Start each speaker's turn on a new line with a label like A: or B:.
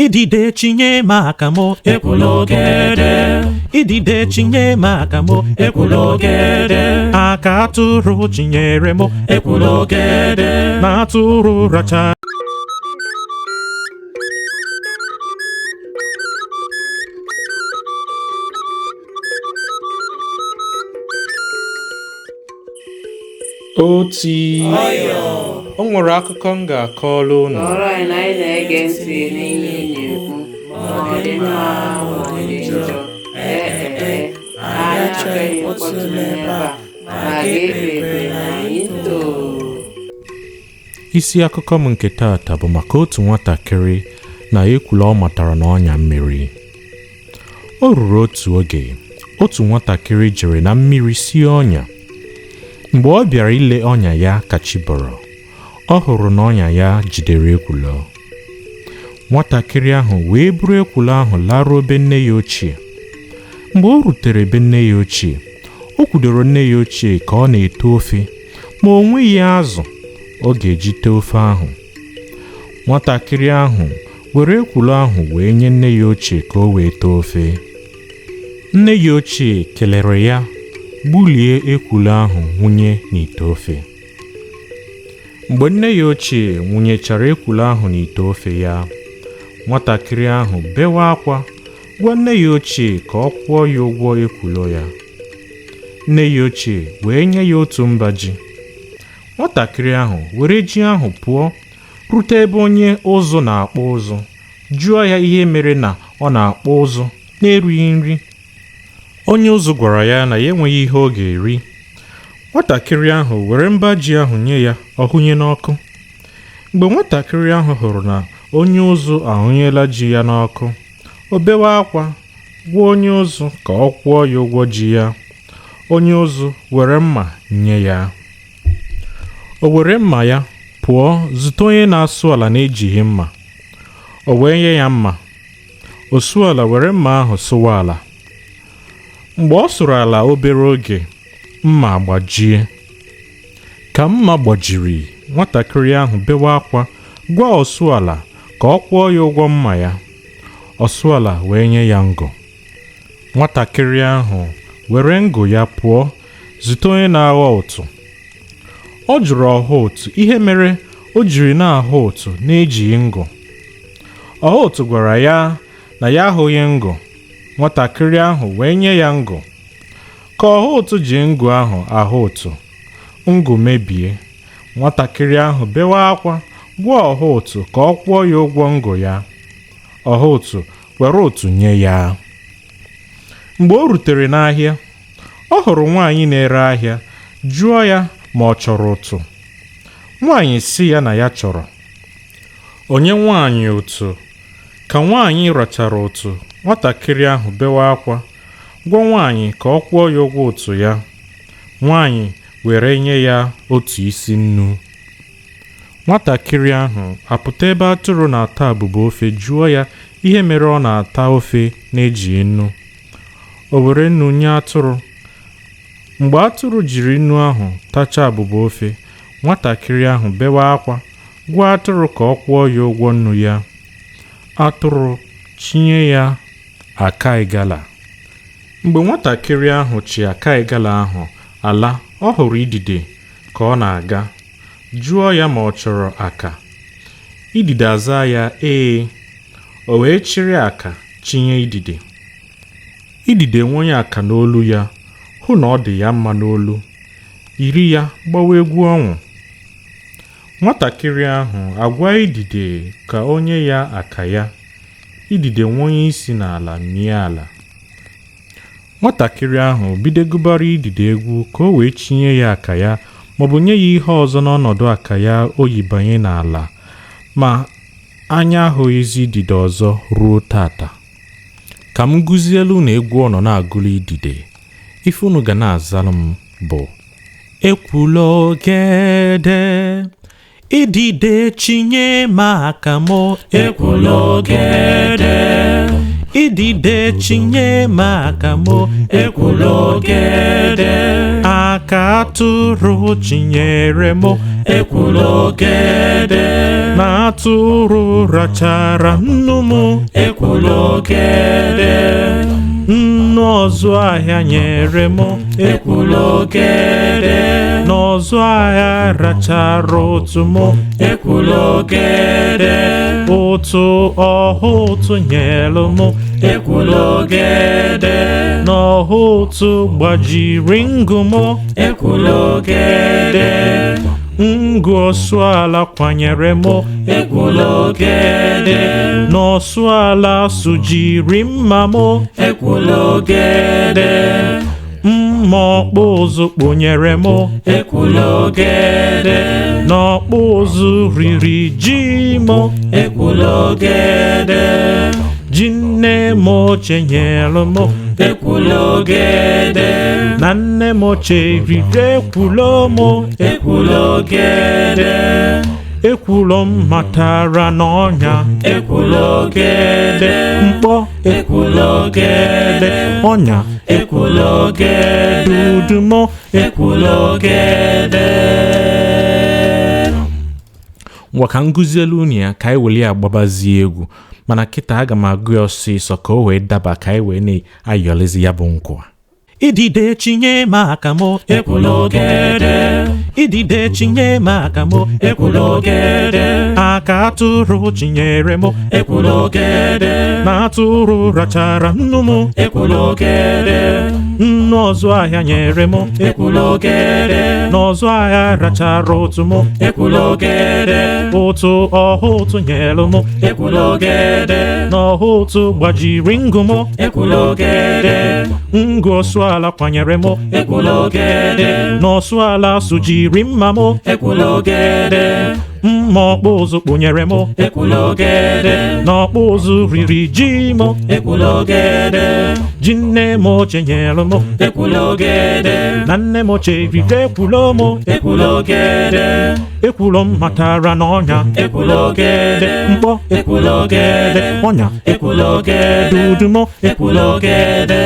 A: Idide chinye m akamụ ekwulogede. Idide chinye m akamụ ekwulogede. Aka atụrụ chinyere m ekwulogede. Na atụrụ racha.
B: Oti o nwere akụkọ m ga-akọrọ unu.
C: Kọọrọ anyị na anyị na-ege ntị n'ihe ị na-ekwu, ma ọ dị mma ma ọ dị njọ. Ee e, anyị achọghị mkpọtụ n'ebe a, ma ga-ekpe ekpere na anyị too.
B: Isi akụkọ m nke taata bụ maka otu nwatakịrị na ekwula ọ matara na ọnya mmiri. O ruru otu oge, otu nwatakịrị jere na mmiri sie ọnya. Mgbe ọ bịara ile ọnya ya ka chi bọrọ, ọ hụrụ na ọnya ya jidere ekwulọ. Nwatakịrị ahụ wee buru ekwulọ ahụ laruo be nne ya ochie. Mgbe o rutere be nne ya ochie, o kwudoro nne ya ochie ka ọ na-ete ofe, ma o nweghị azụ ọ ga-eji tee ofe ahụ. Nwatakịrị ahụ were ekwulọ ahụ wee nye nne ya ochie ka o wee tee ofe. Nne ya ochie kelere ya, gbulie ekwulọ ahụ wụnye n'ite ofe. Mgbe nne ya ochie wụnyechara ekwulọ ahụ n'ite ofe ya, nwatakịrị ahụ bewe akwa gwa nne ya ochie ka ọ kwụọ ya ụgwọ ekwulọ ya. Nne ya ochie wee nye ya otu mba ji. Nwatakịrị ahụ were ji ahụ pụọ rute ebe onye ụzụ na-akpụ ụzụ, jụọ ya ihe mere na ọ na-akpụ ụzụ na-erighị nri. Onye ụzụ gwara ya na ya enweghị ihe ọ ga-eri. Nwatakịrị ahụ were mba ji ahụ nye ya, ọ hụnye n'ọkụ. Mgbe nwatakịrị ahụ hụrụ na onye ụzụ ahụnyela ji ya n'ọkụ, o bewe akwa gwa onye ụzụ ka ọ kwụọ ya ụgwọ ji ya. Onye ụzụ were mma nye ya. O were mma ya pụọ zute onye na-asụ ala na-ejighị mma. O wee nye ya mma. O suo ala were mma ahụ sụwa ala. Mgbe ọ sụrụ ala obere oge, mma agbajie. Ka mma gbajiri, nwatakịrị ahụ bewe akwa gwa ọsụ ala ka ọ kwụọ ya ụgwọ mma ya. Ọsụ ala wee nye ya ngụ. Nwatakịrị ahụ were ngụ ya pụọ zute onye na-aghọ ụtụ. Ọ jụrụ ọha ụtụ ihe mere o jiri na-ahụ ụtụ na-ejighị ngụ. Ọha ụtụ gwara ya na ya ahụghị ngụ. Nwatakịrị ahụ wee nye ya ngụ. Ka ọha ụtụ ji ngụ ahụ ahụ ụtụ, ngụ mebie. Nwatakịrị ahụ bewe akwa gwa ọha ụtụ ka ọ kwụọ ya ụgwọ ngụ ya. Ọha ụtụ were ụtụ nye ya. Mgbe o rutere n'ahịa, ọ hụrụ nwaanyị na-ere ahịa, jụọ ya ma ọ chọrọ ụtụ. Nwaanyị sị ya na ya chọrọ. O nye nwaanyị ụtụ. Ka nwaanyị rachara ụtụ, nwatakịrị ahụ bewe akwa gwa nwaanyị ka ọ kwụọ ya ụgwọ ụtụ ya. Nwaanyị were nye ya otu isi nnu. Nwatakịrị ahụ apụta ebe atụrụ na-ata abụba ofe jụọ ya ihe mere ọ na-ata ofe na-ejighị nnu. O were nnu nye atụrụ. Mgbe atụrụ jiri nnu ahụ tachaa abụba ofe, nwatakịrị ahụ bewe akwa gwa atụrụ ka ọ kwụọ ya ụgwọ nnu ya. Atụrụ chinye ya akai gala. Mgbe nwatakịrị ahụ chị akai gala ahụ ala, ọ hụrụ idide ka ọ na-aga, jụọ ya ma ọ chọrọ aka. Idide azaa ya ee. O wee chịrị aka chinye idide. Idide nwonye aka n'olu ya, hụ na ọ dị ya mma n'olu, yiri ya gbawa egwu ọṅụ. Nwatakịrị ahụ agwa idide ka o nye ya aka ya. Idide nwonye isi n'ala mie ala. Nwatakịrị ahụ bido gụbara idide egwu ka o wee chinye ya aka ya maọbụ nye ya ihe ọzọ n'ọnọdụ aka ya o yi banye n'ala, ma anya ahụghịzi idide ọzọ ruo tata. Ka m gụzielu unu egwu ọ nọ na-agụlụ idide, ife unu ga na-azalụ m bụ ekwulogede, idide chinye m akamụ ekwulogede,
A: Idide chinye m akamụ ekwulogede. Aka atụrụ chinyere m ekwulogede. Na atụrụ rachara nnu m ekwulogede. Nnu ọzụ ahịa nyere m ekwulogede. N'ọzụ ahịa rachara ụtụ m ekwulogede. Ụtụ ọha ụtụ nyere m ekwulogede. N'ọha ụtụ gbajiri ngụ m ekwulogede. Ngụ ọsụala kwanyere m ekwulogede. N'ọsụala sụjiri mma m ekwulogede. Mma ọkpụ ụzụ kpụnyere m ekwulogede. N'ọkpụ ụzụ riri ji m ekwulogede. Ji nne m ochie nyere m ekwulogede. Na nne m ochie riri ekwulo m ekwulogede. Ekwulo m matara n'ọnya ekwulogede. Mkpọ ekwulogede. Ọnya ekwulogede. Udumo ekwulogede.
B: Ngwa ka m gụzielu unu ya ka anyị were ya agbabazie egwu, mana kịta aga m agụ ya ọsịsọ ka o wee daba ka anyị wee na-ayọlizi ya bụ nkwa.
A: Idide chinye m akamụ ekwulogede. Idide chinye m akamụ ekwulogede. Aka atụrụ chinyere m ekwulogede. Na atụrụ rachara nnu m ekwulogede. Nnu ọzụ ahịa nyere m ekwulogede. N'ọzụ ahịa rachara ụtụ m ekwulogede. Ụtụ ọha ụtụ nyere m ekwulogede. N'ọha ụtụ gbajiri ngụ m ekwulogede. Ngụ ọsụala kwanyere m ekwulogede. N'ọsụala sụjiri mma m ekwulogede. Mma ọkpụ ụzụ kpụnyere m ekwulogede. N'ọkpụ ụzụ riri ji m ekwulogede. Ji nne m ochie nyere m ekwulogede. Na nne m ochie riri ekwulo m ekwulogede. Ekwulo m matara n'ọnya ekwulogede. Mkpọ ekwulogede. Ọnya ekwulogede. Udumo ekwulogede.